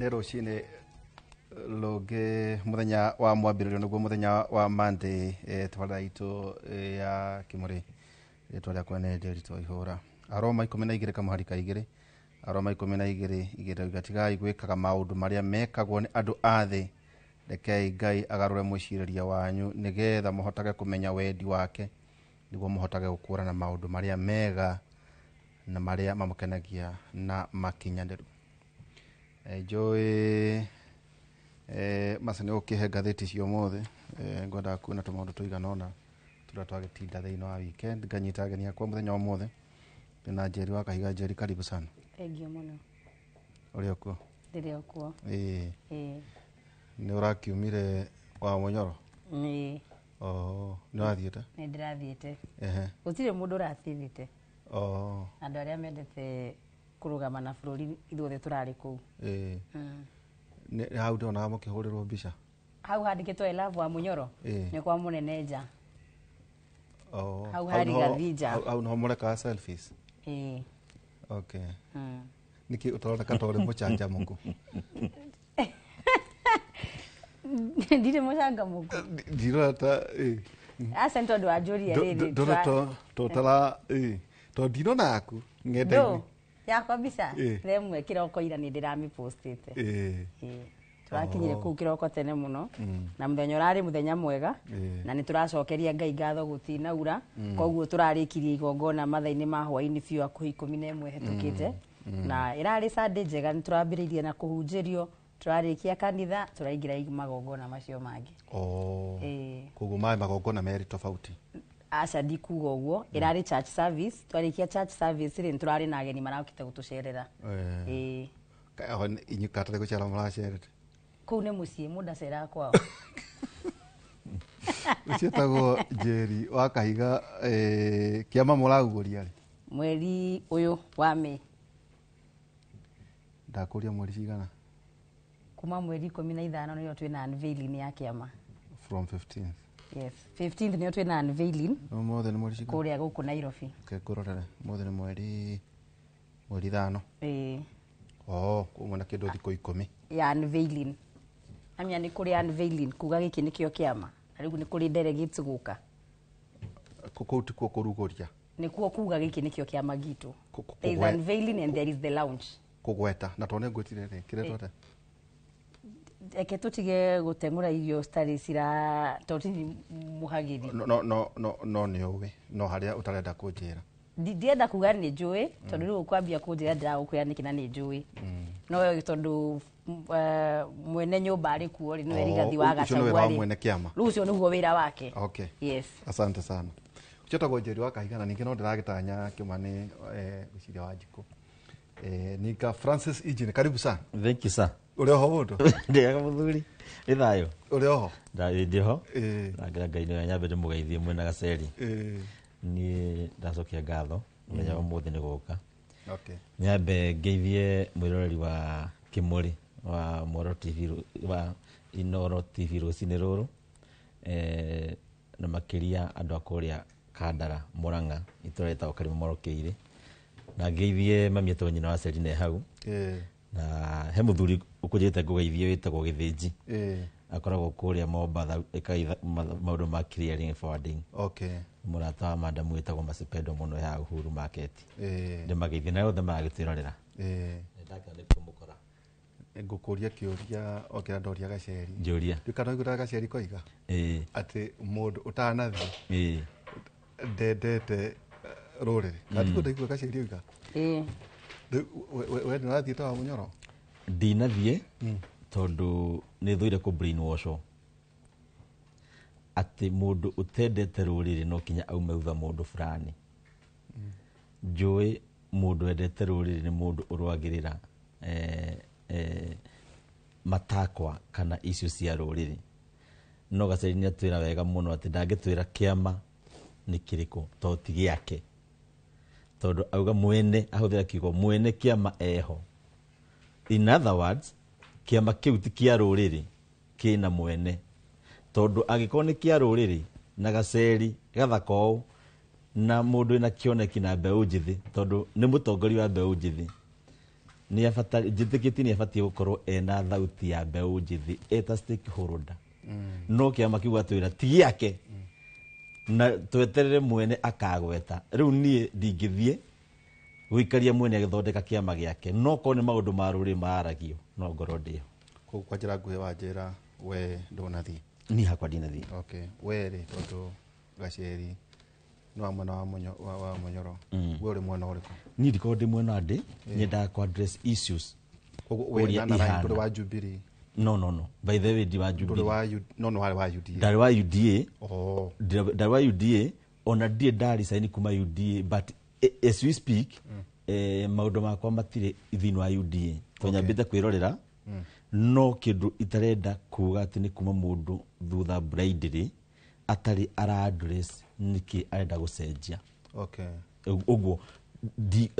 Nĩ rũcinĩ rũngĩ, mũthenya wa mwambĩrĩrio, nĩguo mũthenya wa Monday. Tabarĩra itũ ya Kĩmũrĩ, rĩtwa rĩakwa nĩ Ndĩritũ Ihũra. Aroma 12 kamũhari ka 2, Aroma 12:2 rauga, tigai gwĩkaga maũndũ marĩa mekagwo nĩ andũ a thĩ, rekei Ngai agarũre mwĩcirĩrie wanyu, nĩgetha mũhotage kũmenya wendi wake, nĩguo mũhotage gũkũrana maũndũ marĩa mega na marĩa mamũkenagia na makinyanĩru. Njũĩ maca nĩ ũkĩhe ngathĩti cio ũmũthĩ. Ngwendaga kuona tũmaũndũ tũigana ũna tũrĩa twagĩtinda thĩinĩ wa weekend. Nganyita ageni akwa mũthenya wa ũmũthĩ na Njeri wa Kahiga. Njeri, karibu sana. Thengiũ mũno. Ũrĩ okuo? Ndĩrĩ o kuo. Ĩĩ. Ĩĩ. Nĩ ũrakiumire wa Mũnyoro? Ĩĩ. Oh, nĩ ũrathiĩte? Nĩ ndĩrathiĩte. Gũtirĩ mũndũ ũrathirĩte. Andũ arĩa mendete kũrũgama na bũrũri, ithuothe tũrarĩ kũu. Ĩĩ. Nĩ hau ndĩronaga mũkĩhũrĩrwo mbica. Hau handĩkĩtwo "I love wa Mũnyoro". Ĩĩ. Nĩ kwa mũnene nja. Oh. Hau harĩ Gathija. Hau nĩho mũrekaga selfies? Ĩĩ. Okay. Nĩkĩ ũtaroneka ta ũrĩ mũcanjamũku? Ndirĩ mũcangamũku. Ndirona ta ĩĩ. Aca, nĩ tondũ wanjũria rĩrĩ. Ndona to ũtara ĩĩ, to ndinona yaku ng'enda-inĩ. Ndũ yakwa mbica? Ĩĩ. Remwe kĩroko ira nĩ ndĩramĩpostĩte. Ĩĩ. Tũrakinyire kũu kĩroko tene mũno na mũthenya ũrarĩ mũthenya mwega. Na nĩ tũracokeria Ngai ngatho gũtinaura, koguo tũrarĩkirie igongona mathaa-inĩ ma hwaĩ-inĩ biũ, hakuhĩ 11 hetũkĩte, na ĩrarĩ Sunday njega. Nĩ tũrambĩrĩirie na kũhunjĩrio, tũrarĩkia kanitha, tũraingĩra magongona macio mangĩ. Oh. Ĩĩ. Koguo maĩ magongona merĩ tofauti? Aca, ndikuga ũguo. Ĩrarĩ church service. Twarĩkia church service rĩ, nĩ tũrarĩ na ageni marokĩte gũtũcerera. Ĩĩ. Aho inyuĩ katarĩ gũcera mũracerete? Kũu nĩ mũciĩ, mũndũ aceraga kwao. Ũcio ĩtagwo Njeri wa Kahiga. Kĩama mũrauguria rĩ? Mweri ũyũ wa May. Ndakũria mweri cigana? Kuma mweri 15 nĩyo twĩna unveiling ya kĩama. From 15th? Yes, 15th nĩyo twĩna unveiling. Ũmũthĩ nĩ mweri cigana? Kũrĩa gũkũ Nairobi. Okay, ngũrorere. Ũmũthĩ nĩ mweri 5. Ĩĩ. Oh, kumwe na kĩndũ thikũ 10. Ya unveiling. Amenya nĩ kũrĩ unveiling kuga gĩkĩ nĩkĩo kĩama, na rĩu nĩ kũrĩ delegates gũka. Kũu tikuo kũrugũria? Nĩkuo kuga gĩkĩ nĩkĩo kĩama gitũ. There is unveiling and there is the launch. Kũgweta na tondũ nĩ ngwĩtire rĩ, kĩretwo atĩa? Reke tũtige gũteng'ũra irio citarĩ cira, tondũ tini mũhagĩri. No nĩ ũĩ no harĩa ũtarenda kũnjĩra. Ndienda kuga nĩ njũĩ, tondũ rĩu ũkwambia kũnjĩra ndĩragũkwĩra nĩkĩ na nĩ njũĩ. No tondũ mwene nyũmba arĩ kuo rĩ, nĩwe Oh, Rigathi wa ũcio nĩ wĩra Gachagua wa rĩ. mwene kĩama. Rĩu ũcio nĩguo wĩra wake. Okay. Yes. Asante sana. Ũcio tagwo Njeri wa Kahiga, na ningĩ no ndĩragĩtanya kĩuma nĩ gwĩciria wa Njikũ. Nika Francis Engine, karibu sana. Thank you, sir. Ũrĩ oho mũndũ? Ndĩaga mũthuri. Nĩ thayũ. Ũrĩ oho? Ndĩ ho. Ĩĩ. Ndangira Ngai nĩwe nyambe ndĩmũgeithie mwena Gaceri. Niĩ ndacokia ngatho mũthenya wa ũmũthĩ nĩ gũka. Nyambe ngeithie mwĩroreri wa Kĩmũrĩ wa Moro TV wa Inoro TV rũcinĩ rũrũ. Na makĩria andũ a kũrĩa Kandara, Murang'a, itũra rĩtagwo Karima Morokeire. Na ngeithie mami etagwo nyina wa Selina e hau. Na he mũthuri ũkũnjĩrĩte ngũgeithie wĩtagwo Gĩthĩnji. Akoragwo kũrĩa Mombatha, ĩkaga maũndũ ma clearing and forwarding. Mũrata wa madamu wĩtagwo Masipendo mũno ya Uhuru Market. Ndĩmageithie na othe maragĩtwĩrorera. Nĩndakena nĩ kũmũkora. Ngũkũria kĩũria o kĩrĩa ndoria Gaceri. Njũria. Ndiũĩ kana ũiguĩte Gaceri koiga atĩ mũndũ ũtanathiĩ ndendete rũrĩrĩ. Kana tiguo ndaigua Gaceri oiga? Ĩĩ. Rĩu we nĩ ũrathiĩte wa Mũnyoro? Ndinathiĩ tondũ nĩ thũire kũ brainwashwo atĩ mũndũ ũtendete rũrĩrĩ no kinya aume thutha mũndũ fulani. Njũĩ mũndũ wendete rũrĩrĩ nĩ mũndũ ũrũagĩrĩra matakwa kana icio cia rũrĩrĩ. No Gaceri nĩ atwĩra wega mũno atĩ ndangĩtwĩra kĩama nĩ kĩrĩkũ to ti gĩake, tondũ auga mwene, ahũthĩra kiugo mwene kĩama eho. In other words, kĩama kĩu ti kĩa rũrĩrĩ, kĩna mwene, tondũ angĩkorwo nĩ kĩa rũrĩrĩ na Gaceri gathaka ũũ na mũndũ wĩna kĩoneki na mbeũ njĩthĩ, tondũ nĩ mũtongoria wa mbeũ njĩthĩ. Nĩ abatari njĩtĩkĩtie nĩ abatiĩ gũkorwo ena thauti ya mbeũ njĩthĩ eta stakeholder. No kĩama kĩu atwĩra ti gĩake na tweterere mwene akagweta. Rĩu niĩ ndingĩthiĩ gũikaria mwene agĩthondeka kĩama gĩake, no korwo nĩ maũndũ ma rũrĩrĩ mararagio no ngorwo ndĩho. Koguo kwa njĩra nguhĩ wanjĩra we ndũnathiĩ. Niĩ hakwa ndinathiĩ. Okay, we rĩ, tondũ Gaceri nĩ wa mwena wa wa Munyoro, we ũrĩ mwena ũrĩkũ? Niĩ ndikorwo ndĩ mwena ndĩ nyendaga ku address issues. Koguo we ũrĩa na ihana. ndũrĩ wa Jubilee? No, by the way ndi wa Ndũrĩ Jubilee. wa no no warĩ wa UDA. Ndarĩ wa UDA. Oh. Ndarĩ wa UDA, ona ndirĩ ndaricaini kuma UDA, but as we speak maũndũ makwa matirĩ thĩinĩ wa UDA tondũ nyambĩte kwĩrorera. No kĩndũ itarenda kuga atĩ nĩ kuma mũndũ thutha blindly atarĩ ara address nĩkĩ arenda gũcenjia. Okay. Ũguo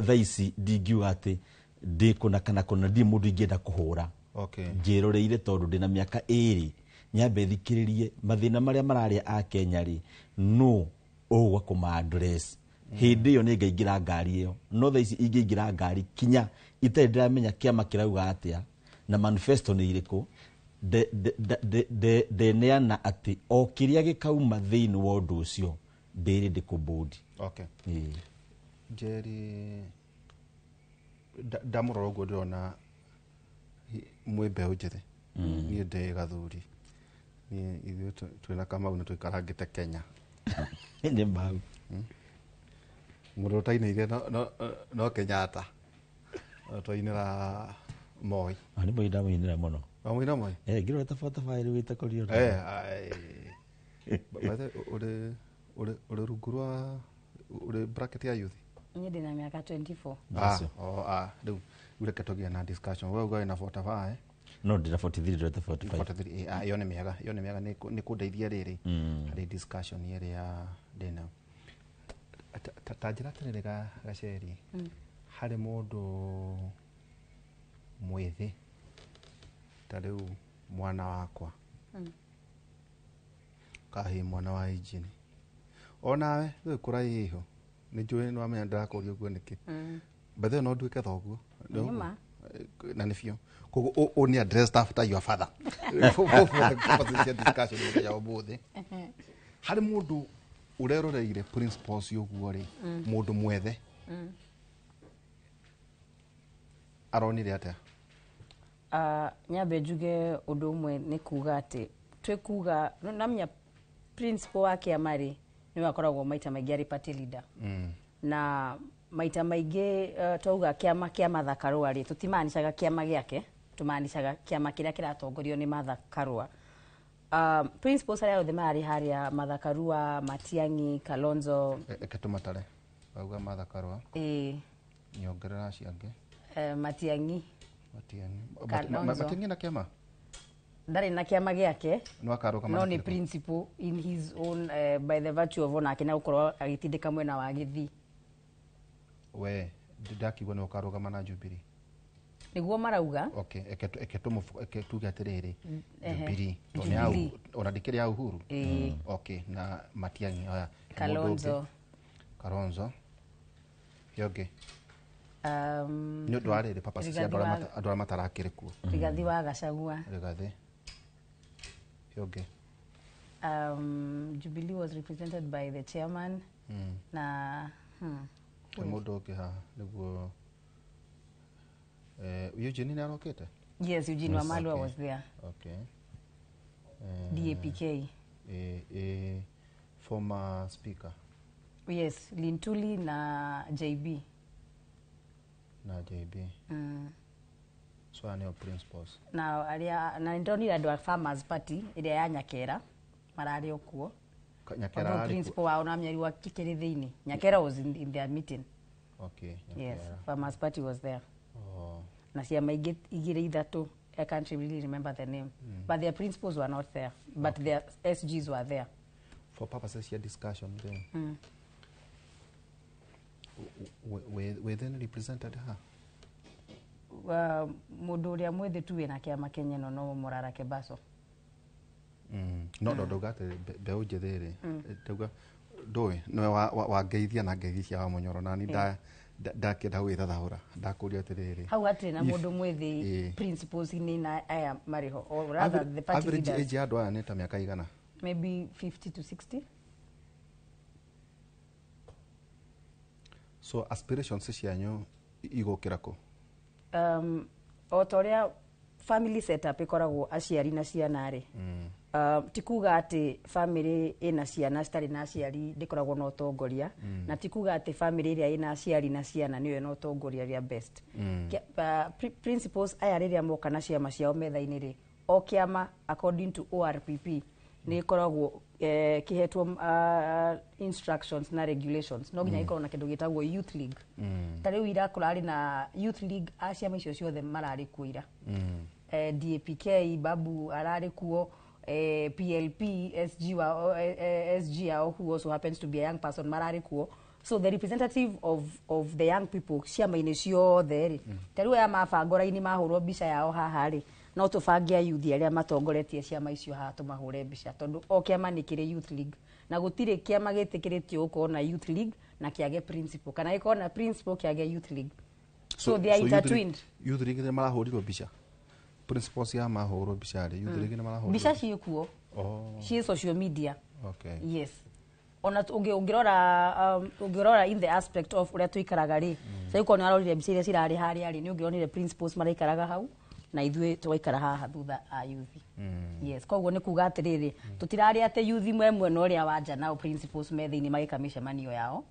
thaa ici ndingiuga atĩ ndĩ kũna kana kũna, ndirĩ mũndũ ingĩenda kũhũra. Okay. Njĩroreire tondũ ndĩna mĩaka 2 nyambe thikĩrĩrie mathĩna marĩa mararĩa a Kenya rĩ, no ũgwa kũma address. Hĩndĩ ĩyo nĩ ngaingĩra ngari ĩyo, no thaa ici ingĩingĩra ngari kinya itarĩ ndĩramenya kĩama kĩrauga atĩa na manifesto nĩ irĩkũ, ndeneana atĩ o kĩrĩa gĩkauma thĩinĩ wa ũndũ ũcio ndĩrĩ ndĩkũbũndi. Okay. Njeri, ndamũrora ũguo ndĩrona mwĩ mbeũ njĩthĩ. Niĩ ndĩ gathuri. Niĩ ithuĩ twĩna Kamau na tũikarangĩte Kenya. Nĩ mau. Mũndũ ũtainĩire no Kenyatta. Twainĩra Moi. Nĩ Moi ndamũinĩra mũno. Wamũinĩra Moi? Ngĩrora tabatabari wĩta kũrio. By the way, ũrĩ rungu rwa ũrĩ bracket ya youth? Niĩ ndĩna mĩaka 24. Rĩu reke tũgĩe na discussion. We uga wĩna 45? No, ndĩna 43, ndĩreta 45. 43, ĩyo nĩ mĩega, ĩyo nĩ mĩega, nĩ kũndeithia rĩrĩ harĩ discussion ĩrĩa ndĩnayo. Ta njĩra atĩrĩrĩ Gaceri, harĩ mũndũ mwĩthĩ ta rĩu mwana wakwa kahĩ mwana wa injini, onawe rĩu kũraiho nĩ njũĩ nĩ wamenya ndĩrakũria ũguo nĩkĩ. By the way, no nduĩke thoguo. Nĩ ma. Na nĩ biũ. Koguo ũ nĩ address after your father. For the purposes cia discussion mũthenya wa ũmũthĩ. Harĩ mũndũ ũreroreire principles ũguo rĩ, mũndũ mwethe aronire atĩa? Nyambe njuge ũndũ ũmwe nĩ kuga atĩ twĩ kuga namenya principal wa kĩama rĩ nĩwe akoragwo maita maingĩ arĩ party leader. Na maita maingĩ twauga kĩama kĩa Martha Karua rĩ, tũtimaanishaga kĩama gĩake, tũmaanishaga kĩama kĩrĩa kĩratongorio nĩ Martha Karua. Principals arĩa othe mararĩ harĩa, Martha Karua, Matiang'i, Kalonzo. Eke tũmatare. Wauga Martha Karua. Nyongerera acio angĩ. Matiang'i. Matiang'i. Kalonzo. Matiang'i na kĩama? Ndarĩ na kĩama gĩake. No akarũgama no na nĩ kĩrĩkũ? principal in his own, by the virtue of onake na gũkorwo agĩtindĩka mwena wa Gĩthii. We ndakiuga nĩ ũkarũgama na Jubilee. Nĩguo marauga. Okay, eke tuge atĩrĩrĩ, Jubilee. Tondũ nĩ ya Jubilee. Ona ndĩkĩrĩ ya Uhuru. Ĩĩ. Okay, na Matiang'i, oya. Mũndũ ũngĩ. Kalonzo. Kalonzo. Ĩyo ũngĩ. Nĩ ũndũ wa rĩrĩ, purpose cia Rigathi wa andũ arĩa matarakĩrĩ kuo. Rigathi wa Gachagua. Rigathi. Ĩyo ũngĩ. Jubilee was represented by the chairman. Na, Nĩ mũndũ ũngĩ haha nĩguo, Eugene nĩ arokĩte? Yes, Eugene Wamalwa Okay. was there. Okay. DAPK. Former speaker. Yes, Lintuli na JB. Na JB. So aya nĩo principals. Na arĩa na ndonire andũ a Farmers Party ĩrĩa ya Nyakera mararĩ o kuo. Nyakera Although ararĩ kuo. principal wao na mĩario wa kĩkĩrĩ thĩinĩ. Nyakera was in their meeting. Okay, Yes, Nyakera. Farmers Party was there. Oh. Na ciama ingĩ igĩrĩ ithatũ, I can't really remember the name. But their principals were not there, but their SGs were there. For purposes ya discussion then. Were then represented ha? Mũndũ ũrĩa mwĩthĩ tu wĩna kĩama Kenya ĩno no Morara Kebaso. No, no, ndauga atĩ mbeũ njĩthĩ rĩ, ndauga ndũĩ nĩwe wangeithia na ngeithi cia Wamunyoro, na niĩ Ndakĩenda gwĩthathaũra, ndakũria atĩrĩrĩ, hau hatirĩ na If- mũndũ mwĩthĩ principals-inĩ na aya marĩho, or rather the party average leaders. age ya andũ aya nĩ ta mĩaka igana? Maybe 50 to 60. So aspirations cianyu igũkĩra kũ? O ta ũrĩa family setup ĩkoragwo, aciari na ciana rĩ, ti kuga atĩ family ĩna ciana citarĩ na aciari ndĩkoragwo na ũtongoria, na ti kuga atĩ family ĩrĩa ĩna aciari na ciana nĩyo ĩna ũtongoria ũrĩa best. Principals aya rĩrĩa moka na ciama ciao metha-inĩ rĩ, o kĩama according to ORPP nĩ ĩkoragwo kĩhetwo instructions na regulations, no nginya gĩkorwo na kĩndũ gĩtagwo youth league. Ta rĩu ira kũrarĩ na youth league a ciama icio ciothe mararĩ kuo ira. DAPK Babu ararĩ kuo, PLP SG wa SG yao, who also happens to be a young person, mararĩ kuo. So the representative of the young people ciama-inĩ ciothe rĩ, ta rĩu aya mabangwo raini mahũrwo mbica yao haha rĩ, no tũbange ayuthi arĩa matongoretie ciama icio haha tũmahũre mbica, tondũ o kĩama nĩ kĩrĩ youth league, na gũtirĩ kĩama gĩtĩkĩrĩtio gũkorwo na youth league na kĩage principal, kana gĩkorwo na principal kĩage youth league. So they are youth league- intertwined. Youth league nĩ marahũrirwo mbica? Principals ya mahũrwo mbica rĩ, youth league nĩ marahũrirwo? Mbica ciĩkuo. Oh. Ciĩ social media. Yes, ona ũngĩrora ũngĩrora in the aspect of ũrĩa tũikaraga rĩ, mm. Nĩ arorire mbica iria cirarĩ harĩa rĩ, nĩ ũngĩronire principals maraikaraga hau na ithuĩ tũgaikara haha thutha a youth. Yes, koguo nĩ kuga atĩrĩrĩ, tũtirarĩ atĩ youth mwe mwena ũrĩa wa nja nao principals me thĩinĩ magĩka mĩcemanio yao,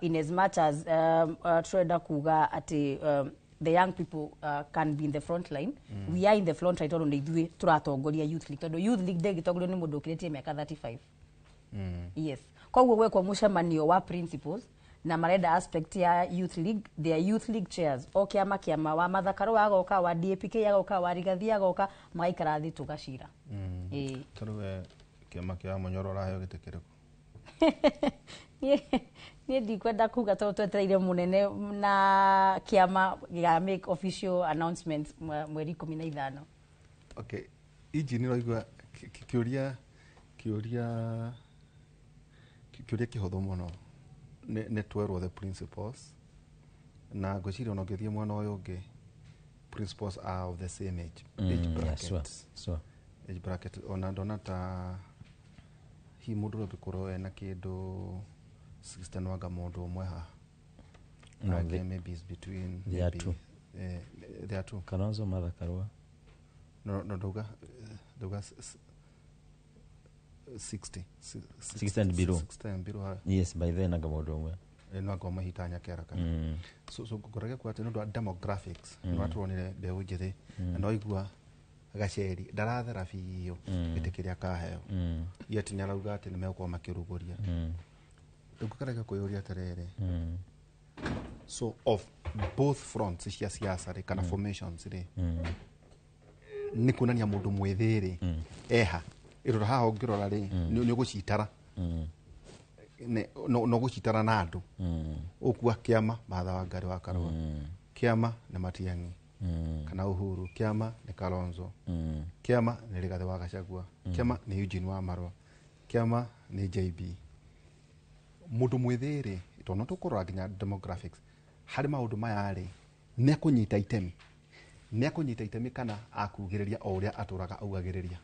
in as much as tũrenda kuga atĩ the young people can be in the front line. We are in the front line tondũ nĩ ithuĩ tũratongoria youth league, tondũ youth league ndĩngĩtongorio nĩ mũndũ ũkĩrĩtie mĩaka 35. Yes, koguo gwekwo mũcemanio wa principals na marenda aspect ya youth league, their youth league chairs, o kĩama, kĩama wa Mathakaro agoka, wa DAPK agoka, wa Rigathi agoka, magaikara thĩ tũgacira. Ĩĩ. Tarĩu we kĩama kĩa Mũnyoro ũraheo gĩtĩ kĩrĩkũ? Niĩ ndikwenda kuga tondũ twetereire mũnene na kĩama gĩga make official announcement mweri 15. Okay, injini ũraigua kĩũria kĩhũthũ mũno. Nĩ twerwo the principals, na ngwĩciria ona ũngĩthiĩ mwena ũyũ ũngĩ, principals are of the same age bracket. Age bracket, ona ndona ta hihi mũndũ ũrĩa ũngĩkorwo ena kĩndũ 60 nwanga mũndũ ũmwe haha. No, Nake maybe is between they are maybe, two. They are two. Kalonzo, Martha Karua. No, ndauga 60. 60 and below. 60 and below ha. Yes, by then anga mũndũ ũmwe. No anga mahita nyakera kana so ngorage kwa atĩ nĩ ũndũ wa demographics, nĩ watũronire mbeũ njĩthĩ, na no igua Gaceri ndarathera biũ gĩtĩ kĩrĩa akaheo, yet nĩ arauga atĩ nĩ megũkorwo makĩrugũria. Rĩu ngũkaraga kwĩyũria atĩrĩrĩ, so of both fronts cia siasa rĩ, kana formations rĩ, nĩ kuonania mũndũ mwĩthĩ rĩ eha ĩrora haha ũngĩrora rĩ, nĩ ũgũcitara, no gũcitara na andũ ũkua kĩama Martha Wangari wa Karua, kĩama nĩ Matiang'i kana Uhuru, kĩama nĩ Kalonzo, kĩama nĩ Rigathĩ wa Gachagua, kĩama nĩ Eugene wa Marwa, kĩama nĩ JB. Mũndũ mwĩthĩ rĩ, tondũ no tũkũrora nginya demographics harĩ maũndũ maya rĩ, nĩ akũnyita itemi kana akugĩrĩria o ũrĩa atũraga augagĩrĩria?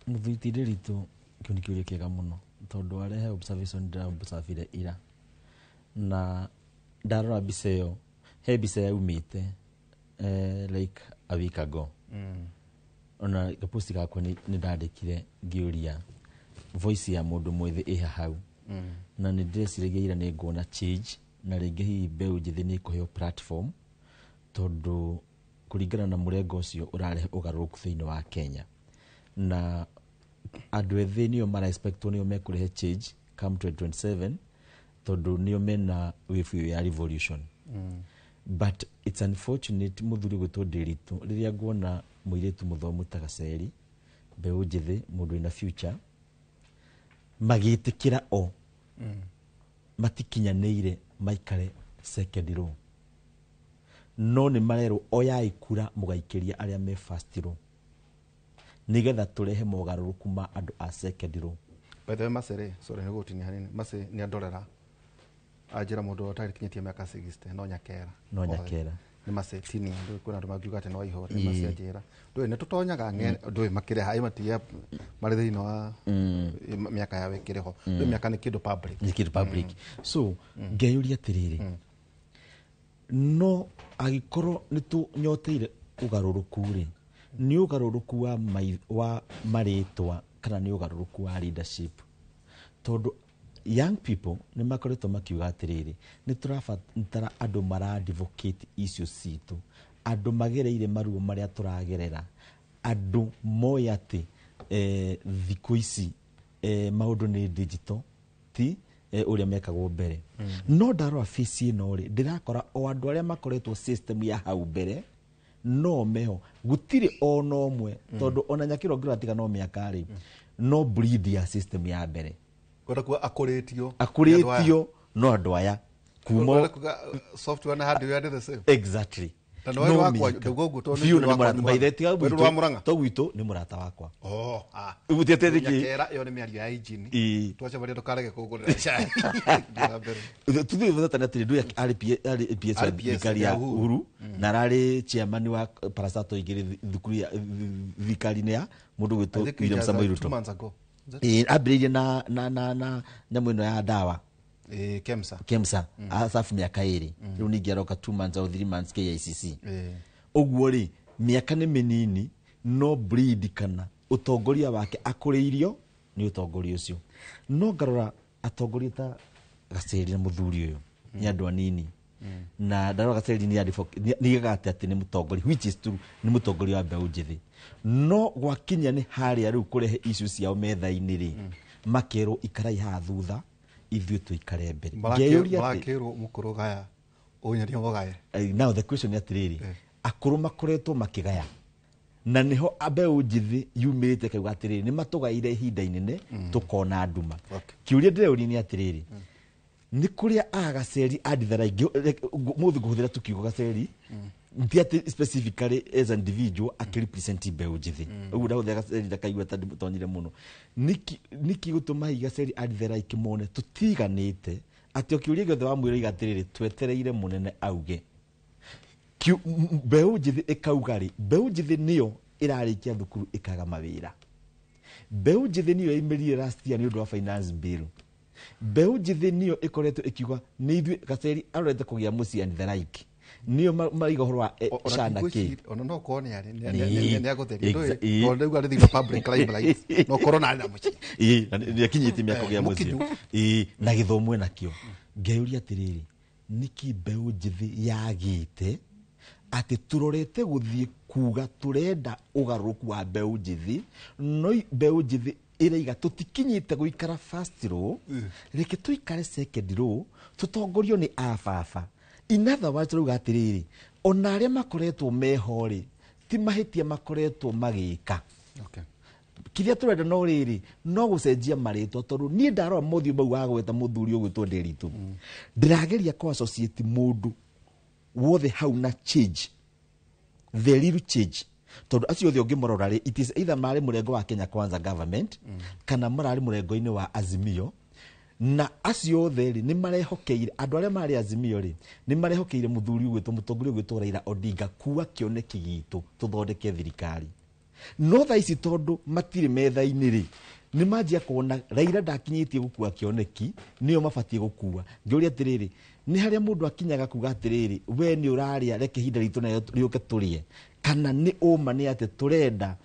Mũthuri ti Ndiritu, kĩu nĩ kĩũria kĩega mũno, tondũ arehe observation ndĩra-observire ira na ndarora mbica ĩyo, he mbica yaumĩte like a week ago. Ona gaposti gakwa nĩ ndandĩkire ngĩũria voice ya mũndũ mwĩthĩ ĩha hau, na nĩ ndĩreciragia ira nĩ nguona change, na rĩngĩ hihi mbeũ njĩthĩ nĩ ĩkũheo platform, tondũ kũringana na mũrengo ũcio ũrarehe ũgarũrũku thĩinĩ wa Kenya, na andũ ethĩ nĩo mara expectwo nĩo mekũrehe change come 2027, tondũ nĩo mena wave ĩyo ya revolution. But it's unfortunate, mũthuri gwĩtwo Ndiritu, rĩrĩa nguona mũirĩtu mũthomu ta Gaceri, mbeũ njĩthĩ, mũndũ wĩna future, magĩtĩkĩra o matikinyanĩire maikare second row, no nĩ marerwo oyai kura mũgaikĩria arĩa me first row nĩgetha tũrehe mogarũrũku ma andũ a second row. By the way, Mercy rĩ, sorry nĩ gũtinia hanini, Mercy nĩ andorera. Anjĩra mũndũ ũtarĩ kinyĩtie mĩaka 60 no nyakera. No nyakera. Nĩ macetini ndũĩ kwĩna andũ mangiuga atĩ no ihũre nĩ macianjĩra ndũĩ nĩ tũtonyaga ndũĩ makĩrĩ haĩ matia marĩ thĩinĩ wa mĩaka yao ĩkĩrĩ ho, ndũĩ mĩaka nĩ kĩndũ public. Nĩ kĩndũ public. So ngeyũria atĩrĩrĩ, no angĩkorwo nĩ tũnyoteire ũgarũrũku rĩ, nĩ ũgarũrũku wa marĩtwa kana nĩ ũgarũrũku wa leadership? Tondũ young people nĩ makoretwo makiuga atĩrĩrĩ, nĩ tũrabatara andũ mara advocate issues citũ, andũ magereire maruo marĩa tũragerera, andũ moĩ atĩ thikũ ici maũndũ nĩ digital, ti ũrĩa mekagwo mbere. No ndarora face ĩno rĩ, ndĩrakora o andũ arĩa makoretwo system ya hau mbere no meho, gũtirĩ ona ũmwe, tondũ ona Nyakĩro ngĩrora tiga no mĩaka rĩ, no breed ya system ya mbere. Kwenda kuga akũrĩtio. Akũrĩtio no andũ aya kuma Kwenda kuga software na hardware nĩ the same. Exactly. Na nĩ No wakwa, mĩaka. ndauga ũguo tondũ nĩ Biũ, na wakwa nĩ mũrata- nĩ by the way, tiga Weru gwitũ- wa Murang'a? to gwitũ nĩ mũrata wakwa. Oh, ah. Ũgũtĩte nĩkĩ? Nyakera ĩyo nĩ mĩario ya injini. Ĩĩ. Twacemania ndũkarege kũngũrĩra cai. Thiĩ na mbere. Tuthiĩ thutha atĩrĩ, ndũĩ arĩ PS wa Arĩ PS thirikari ya ya Uhuru. Uhuru, na ararĩ chairman wa parastato igĩrĩ thukuru ya thirikari-inĩ ya mũndũ I gwĩtwo think it William was, Samoei 2 Ruto. months ago. Is it? Ĩĩ, ambĩrĩirie na nyamũ ĩno ya ndawa. Kemsa. KEMSA, acabu mĩaka 2, rĩu ningĩ aroka 2 months or 3 months KICC. Ũguo Ũguo rĩ, mĩaka nĩ mĩnini, no breed kana ũtongoria wake akũrĩirio nĩ ũtongoria ũcio. No ngarora atongoria ta Gaceri na mũthuri ũyũ nĩ andũ anini, na ndarora Gaceri nĩ nĩigaga atĩ nĩ mũtongoria, which is true, nĩ mũtongoria wa mbeũ njĩthĩ, no gwakinya nĩ harĩa rĩu kũrehe issues ciao metha-inĩ rĩ, makerwo ikarai haha thutha, ithuĩ tũikare mbere. Ngeyũria atĩ Marakĩrwo mũkũrũ gaya ũnyaria mũgaye. Now the question nĩ atĩrĩrĩ, akũrũ makoretwo makĩgaya, na nĩho mbeũ njĩthĩ yumĩrĩte kauga atĩrĩrĩ, nĩ matũgaire ihinda inene, tũkona nduma. Kĩũria ndĩreuria nĩ atĩrĩrĩ, nĩ kũrĩa a Gaceri andithara mũthĩ ngũhũthĩra tu kiugo Gaceri, ti atĩ specifically as an individual akĩrepresent mbeũ njĩthĩ, ũguo ndahũthĩra Gaceri ndakaigua ta ndĩmũtonyire mũno. Nĩkĩ gũtũma hihi Gaceri andithara ikĩmone tũtiganĩte, atĩ o kĩũria gĩothe wamwĩra iga atĩrĩrĩ, twetereire mũnene auge? Mbeũ njĩthĩ ĩkauga rĩ, mbeũ njĩthĩ nĩyo ĩrarĩkia thukuru ĩkaga mawĩra, mbeũ njĩthĩ nĩyo yaimĩrire last year nĩ ũndũ wa finance bill, mbeũ njĩthĩ nĩyo ĩkoretwo ĩkiuga nĩ ithuĩ Gaceri arorete kũgĩa mũciĩ and the like, nĩyo maraiga ũhoro wa SHA na kĩ. Ona no korwo nĩ arĩ Nĩ. nĩ agũtheria Ĩĩ. ndũĩ, tondũ rĩu arĩ thĩinĩ wa public limelight, no korwo na arĩ na mũciĩ. Ĩĩ, na nĩ akinyĩtie mĩaka kũgĩa mũciĩ. Mũkinyu. Ĩĩ, na gĩthomo enakĩo. Ngeyũria atĩrĩrĩ, nĩkĩ mbeũ njĩthĩ yagĩte atĩ tũrorete gũthiĩ kuga tũrenda ũgarũrũku wa mbeũ njĩthĩ, no mbeũ njĩthĩ ĩraiga tũtikinyĩte gũikara first row, reke tũikare second row tũtongorio nĩ ababa? In other words, tũrauga atĩrĩrĩ, ona arĩa makoretwo meho rĩ, ti mahĩtia makoretwo magĩka. Kĩrĩa tũrenda no rĩrĩ, no gũcenjia marĩtwa, tondũ niĩ ndarora mothiũ mau wagweta mũthuri ũgwĩtwo Nderitu, ndĩrageria kũ associate mũndũ wothe hau na change, the real change, tondũ acio othe ũngĩmorora rĩ, it is either marĩ mũrengo wa Kenya Kwanza government kana mararĩ mũrengo-inĩ wa Azimio, na acio othe rĩ, nĩ marehokeire andũ arĩa marĩ Azimio rĩ, nĩ marehokeire mũthuri ũgwĩtwo, mũtongoria ũgwĩtwo Raila Odinga kuwa kĩoneki gitũ tũthondeke thirikari. No thaa ici tondũ matirĩ metha-inĩ rĩ, nĩ manjia kuona Raila ndakinyĩtie gũkua kĩoneki, nĩo mabatiĩ gũkua. Ngĩũria atĩrĩrĩ, nĩ harĩa mũndũ akinyaga kuga atĩrĩrĩ, we nĩ ũrarĩa, reke ihinda ritũ nayo rĩũke tũrĩe, kana nĩ ũma nĩ atĩ tũrenda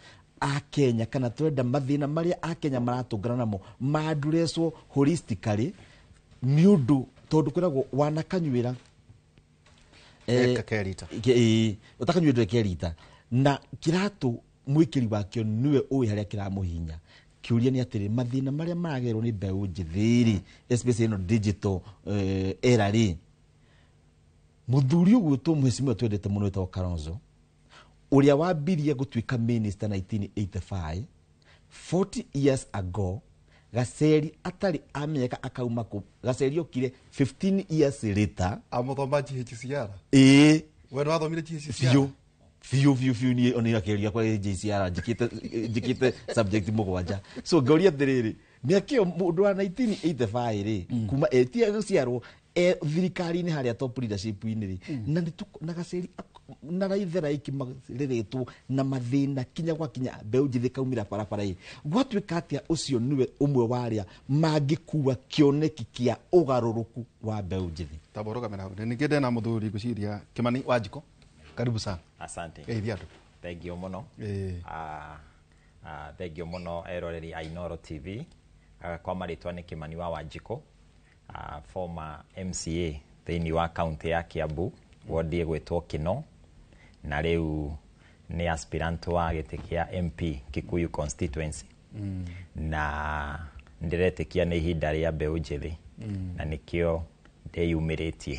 Akenya, kana tũrenda mathĩna marĩa Akenya maratũngana namo mandurecwo holistically, nĩ ũndũ tondũ kwĩragwo wanakanyuĩra Eka kerita. Ĩĩ, ũtakanyuĩra ndweke kerita, na kĩratũ mwĩkĩri wakĩo nĩwe ũĩ harĩa kĩramũhinya. Kĩũria nĩ atĩrĩ, mathĩna marĩa maragerwo nĩ mbeũ njĩthĩ rĩ, especially ĩno digital era rĩ, mũthuri ũgwĩtwo mheshimiwa twendete mũno wĩtagwo Kalonzo, ũrĩa wambirie gũtuĩka minister 1985, 40 years ago, Gaceri atarĩ amenyeka akauma kũ? Gaceri okire 15 years later. Amũthoma GHCR. Ĩĩ. We nĩ wathomire GHCR? Biũ biũ biũ biũ, niĩ ona akĩgeria kwa JCR njĩkĩte subject 7. So ngauria atĩrĩrĩ, mĩaka ĩyo mũndũ wa 1985 rĩ, kuma etia gũciarwo Thirikari-inĩ harĩa top leadership-inĩ rĩ, na na Gaceri na Raithera iki mareretwo na mathĩna kinya gwa kinya mbeũ njĩthĩ kaumĩra barabara ĩ, gwatuĩka atĩa ũcio nĩwe ũmwe wa arĩa mangĩkua kĩoneki kĩa ũgarũrũku wa mbeũ njĩthĩ. Tamba ũrũgamĩra hau. Ningĩ ndena mũthuri ngwĩciria Kimani Wanjiko, karibu sana. Asante. Geithia andũ. Thank you mũno. Thank you mũno eroreri a Inoro TV. Kwa marĩtwa nĩ Kimani wa Wanjikũ, former MCA thĩinĩ wa kaunti ya Kiambu, ward ĩgwĩtwo Kino, na rĩu nĩ aspirant wa gĩtĩ kĩa MP Kikuyu constituency. Na ndĩretĩkia nĩ ihinda rĩa mbeũ njĩthĩ, na nĩkĩo ndĩyumĩrĩtie,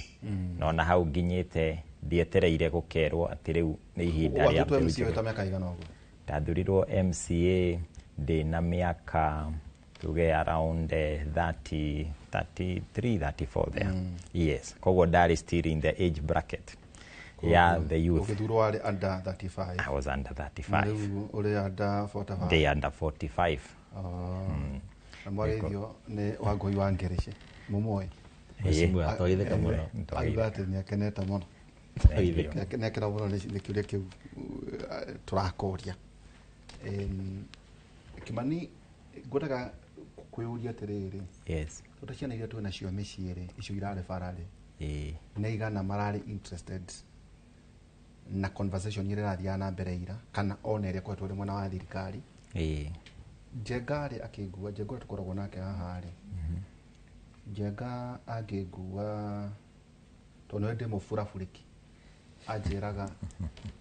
na ona hau nginyĩte ndietereire gũkerwo atĩ rĩu nĩ ihinda rĩa Wathurirwo mbeũ MCA njĩthĩ. Wĩta mĩaka igana ũguo? Ndathurirwo MCA ndĩ na mĩaka tuge around 30, 33, 34 there. Yes, koguo ndarĩ still in the age bracket ya the youth. Ũgĩthurwo warĩ under 35? I was under Na 35. rĩu ũrĩ under 45? Ndĩ under 45. Oh. Na mwarĩithio nĩ Wangũi wa Ngĩrĩcĩ, mũmũĩ? Mheshimiwa, twagithĩka mũno. Auga atĩ nĩ akenete mũno. Thank you. Nĩ akena mũno nĩ kĩũria kĩu tũrakũria. Kimani, ngwendaga kwĩyũria atĩrĩrĩ, tondũ ciana iria twĩ nacio mĩciĩ rĩ, icio irarĩ bara rĩ, nĩ igana mararĩ interested na conversation ĩrĩa ĩrathiaga na mbere ira, kana ona ĩrĩa ĩkoretwo ĩrĩ mwena wa thirikari? Njenga rĩ, akĩngua Njenga ũrĩa tũkoragwo nake haha rĩ, Njenga angĩngua tondũ nĩwe ndĩ mũburaburĩki, anjĩraga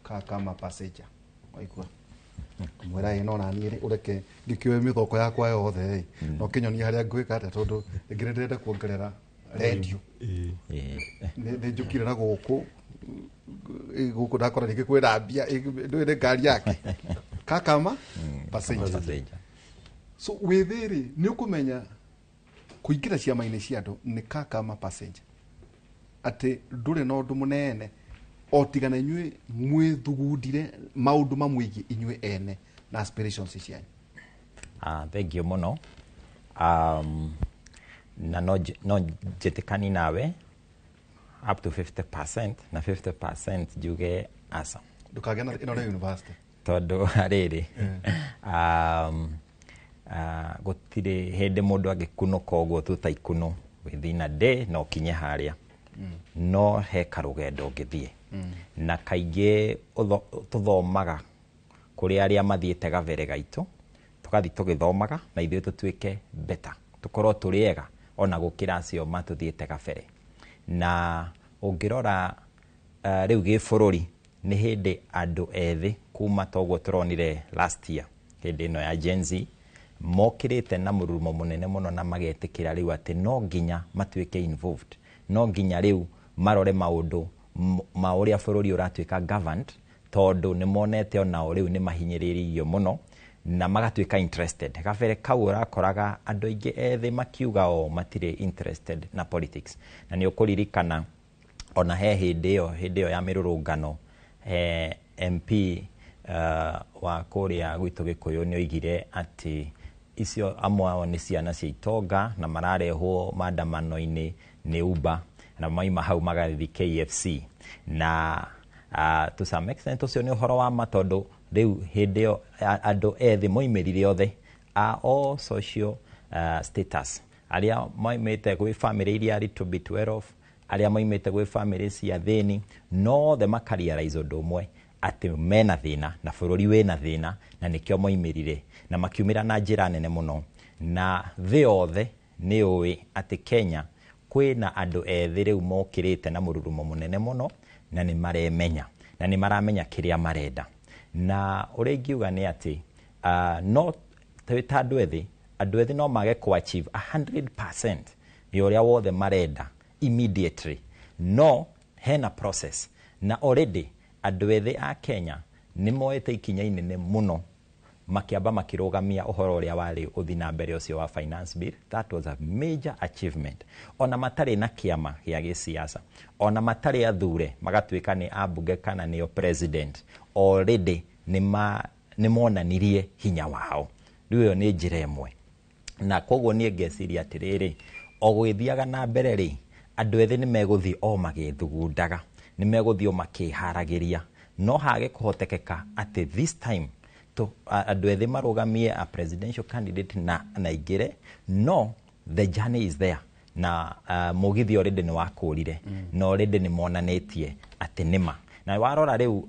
ka kama passenger, waigua mwĩra ĩ, no naniĩ rĩ, ũreke ngĩkĩoe mĩthoko yakwa yothe ĩ, no kĩnyonie harĩa ngwĩka atĩa, tondũ rĩngĩ nĩ ndĩrenda kuongerera rendio. Nĩ njũkire na gũkũ gũkũ ndakora rĩngĩ kwĩna mbia, ndũĩ nĩ ngari yake kakama passenger. Passenger. So wĩthĩ rĩ, nĩ ũkũmenya kũingĩra ciama-inĩ cia andũ nĩ kakama passenger, atĩ ndũrĩ na ũndũ mũnene o tiga na inyuĩ mwĩthugundire maũndũ mamwĩgiĩ inyuĩ ene na aspirations cianyu. Thank you mũno. Na no njĩtĩkani nawe up to 50% na 50% njuge aca. Ndũkagĩa na ĩno nĩ university. Tondũ rĩrĩ, gũtirĩ hĩndĩ mũndũ angĩkunũka ũguo tu ta ikuno within a day na ũkinye harĩa, no he karũgendo ũngĩthiĩ, na kaingĩ tũthomaga kũrĩ arĩa mathiĩte gabere gaitũ, tũgathiĩ tũgĩthomaga na ithuĩ tũtuĩke better, tũkorwo tũrĩ ega ona gũkĩra acio matũthiĩte gabere. Na ũngĩrora rĩu gĩbũrũri nĩ hĩndĩ andũ ethĩ kuma toguo tũronire last year hĩndĩ ĩno ya Gen Z mokĩrĩte na mũrurumo mũnene mũno, na magetĩkĩra rĩu atĩ no nginya matuĩke involved, no nginya rĩu marore maũndũ ma ũrĩa bũrũri ũratuĩka governed, tondũ nĩ monete onao rĩu nĩ mahinyĩrĩirio mũno na magatuĩka interested. Gabere kau ũrakoraga andũ aingĩ ethĩ makiuga o matirĩ interested na politics. Na nĩ ũkũririkana ona he hĩndĩ ĩyo ya mĩrũrũngano, MP wa kũrĩa gwitũ Gĩkũyũ nĩ oigire atĩ icio amwe ao nĩ ciana cia itonga na mararehwo maandamano-inĩ nĩ Uber, na maima hau magathiĩ KFC. Na to some extent ũcio nĩ ũhoro wa ma, tondũ rĩu hĩndĩ ĩyo andũ ethĩ moimĩrire othe a all social status, arĩa moimĩte gwĩ family iria little bit well off, arĩa moimĩte gwĩ family cia thĩni, no othe makarealize ũndũ ũmwe, atĩ mena thĩna na bũrũri wĩna thĩna, na nĩkĩo moimĩrire na makiumĩra na njĩra nene mũno. Na thĩ yothe nĩ ũĩ atĩ Kenya kwĩna andũ ethĩ rĩu mokĩrĩte na mũrurumo mũnene mũno, na nĩ maremenya na nĩ maramenya kĩrĩa marenda. Na ũrĩa ingiuga nĩ atĩ no twĩ ta andũ ethĩ, andũ ethĩ no mage kũ achieve 100% ya ũrĩa wothe marenda immediately, no hena process, na already andũ ethĩ a Kenya nĩ moete ikinya inene mũno makiamba makĩrũgamia ũhoro ũrĩa warĩ ũthi na mbere ũcio wa finance bill. That was a major achievement. Ona matarĩ na kĩama gĩa gĩsiasa, ona matarĩ athure magatuĩka nĩ ambunge kana nĩo president, already nĩ monanirie hinya wao. Rĩu ĩyo nĩ njĩra ĩmwe, na koguo niĩ ngeciria atĩrĩrĩ, o gũgĩthiaga na mbere rĩ, Andũ ethĩ nĩ megũthiĩ o magĩthugundaga, nĩ megũthiĩ o makĩharagĩria, no hage kũhotekeka atĩ this time andũ ethĩ marũgamie a presidential candidate na aingĩre. No the journey is there, na mũgithi already nĩ wakũrire, na already nĩ monanĩtie atĩ nĩma. Na warora rĩu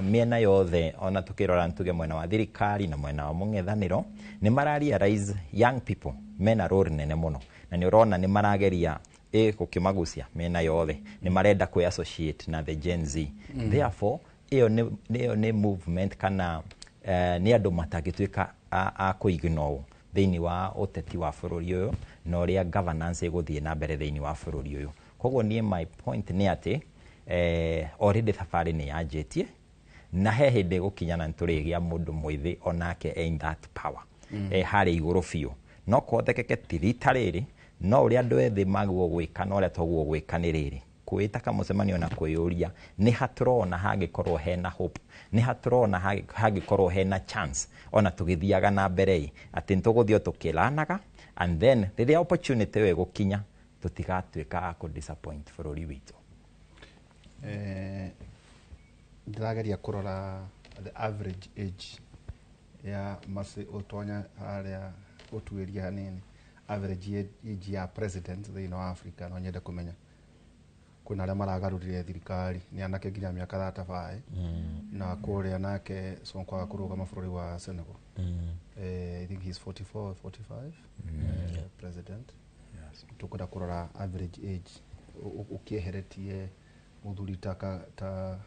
mĩena yothe, ona tukĩrora tuge mwena wa thirikari na mwena wa mũng'ethanĩro, nĩ mara realize young people mena role nene mũno, na nĩ ũrona nĩ marageria gũkĩmagucia mĩena yothe, nĩ marenda kwĩ associate na the Gen Z. Therefore ĩyo nĩ movement kana nĩ andũ matangĩtuĩka a kũignore thĩinĩ wa ũteti wa bũrũri ũyũ na ũrĩa governance ĩgũthiĩ na mbere thĩinĩ wa bũrũri ũyũ. Koguo niĩ my point nĩ atĩ already thabarĩ nĩ yanjĩtie, na he hĩndĩ ĩgũkinya na nĩtũrĩgĩa mũndũ mwĩthĩ onake in that power, harĩa igũrũ biũ. No kũhotekeke ti rita rĩrĩ, no ũrĩa andũ ethĩ magwo gwĩka na ũrĩa twaguo gwĩka nĩ rĩrĩ kwĩta kamũcemanio na kwĩyũria nĩ ha tũrona hangĩkorwo hena hope, nĩ ha tũrona hangĩkorwo hena chance ona tũgĩthiaga na mbere ĩ atĩ nĩ tũgũthiĩ o tũkĩlanaga, and then rĩrĩa opportunity ĩyo ĩgũkinya tũtigatuĩka a kũ disappoint bũrũri witũ. Ndĩrageria kũrora the average age ya Mercy, ũtonya harĩa ũtuĩria hanini average age ya president thĩinĩ wa Africa. No nyende kũmenya kwĩna arĩa maragarũrire thirikari nĩ anake nginya mĩaka 35, na kũrĩa nake Sonko agakũrũgama bũrũri wa Senegal. I think he's 44 or 45, president. Tukwenda kũrora average age ũkĩeheretie mũthuri ta